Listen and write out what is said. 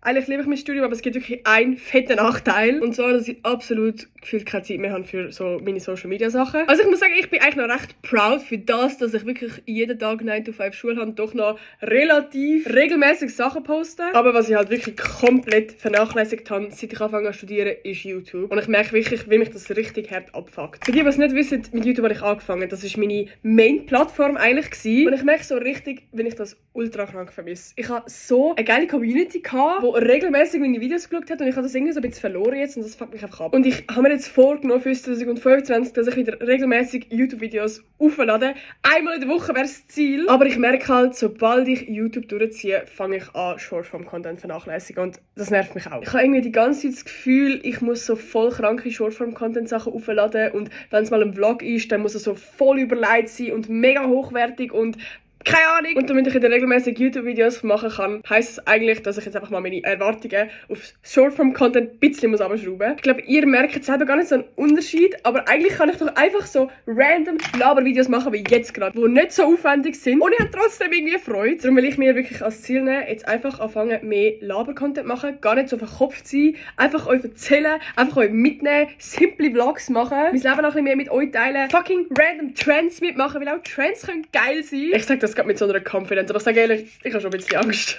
Eigentlich liebe ich mein Studium, aber es gibt wirklich einen fetten Nachteil. Und zwar, dass ich absolut gefühlt keine Zeit mehr habe für so meine Social-Media-Sachen. Also ich muss sagen, ich bin eigentlich noch recht proud für das, dass ich wirklich jeden Tag 9 to 5 Schule habe und doch noch relativ regelmäßig Sachen poste. Aber was ich halt wirklich komplett vernachlässigt habe, seit ich angefangen zu studieren, ist YouTube. Und ich merke wirklich, wie mich das richtig hart abfuckt. Für die, die es nicht wissen, mit YouTube habe ich angefangen. Das war meine Main-Plattform eigentlich gewesen. Und ich merke so richtig, wenn ich das ultra krank vermisse. Ich habe so eine geile Community gehabt, die regelmäßig meine Videos geschaut hat und ich habe das irgendwie so ein bisschen verloren jetzt und das fuckt mich einfach ab. Und ich habe mir jetzt vorgenommen für 2025, dass ich wieder regelmäßig YouTube-Videos auflade. Einmal in der Woche wäre das Ziel. Aber ich merke halt, sobald ich YouTube durchziehe, fange ich an, Shortform-Content vernachlässigen und das nervt mich auch. Ich habe irgendwie die ganze Zeit das Gefühl, ich muss so voll kranke Shortform-Content-Sachen aufladen und wenn es mal ein Vlog ist, dann muss er so voll überlegt sein und mega hochwertig und keine Ahnung. Und damit ich wieder regelmäßig YouTube-Videos machen kann, heisst es eigentlich, dass ich jetzt einfach mal meine Erwartungen auf Shortform-Content ein bisschen abschrauben muss. Ich glaube, ihr merkt selber gar nicht so einen Unterschied, aber eigentlich kann ich doch einfach so random Laber-Videos machen wie jetzt gerade, die nicht so aufwendig sind und ich habe trotzdem irgendwie Freude. Darum will ich mir wirklich als Ziel nehmen, jetzt einfach anfangen, mehr Laber-Content machen, gar nicht so verkopft sein, einfach euch erzählen, einfach euch mitnehmen, simple Vlogs machen, mein Leben noch ein bisschen mehr mit euch teilen, fucking random Trends mitmachen, weil auch Trends können geil sein. Ich sag das gerade mit so einer Confidence, aber ich sage ehrlich, ich habe schon ein bisschen Angst.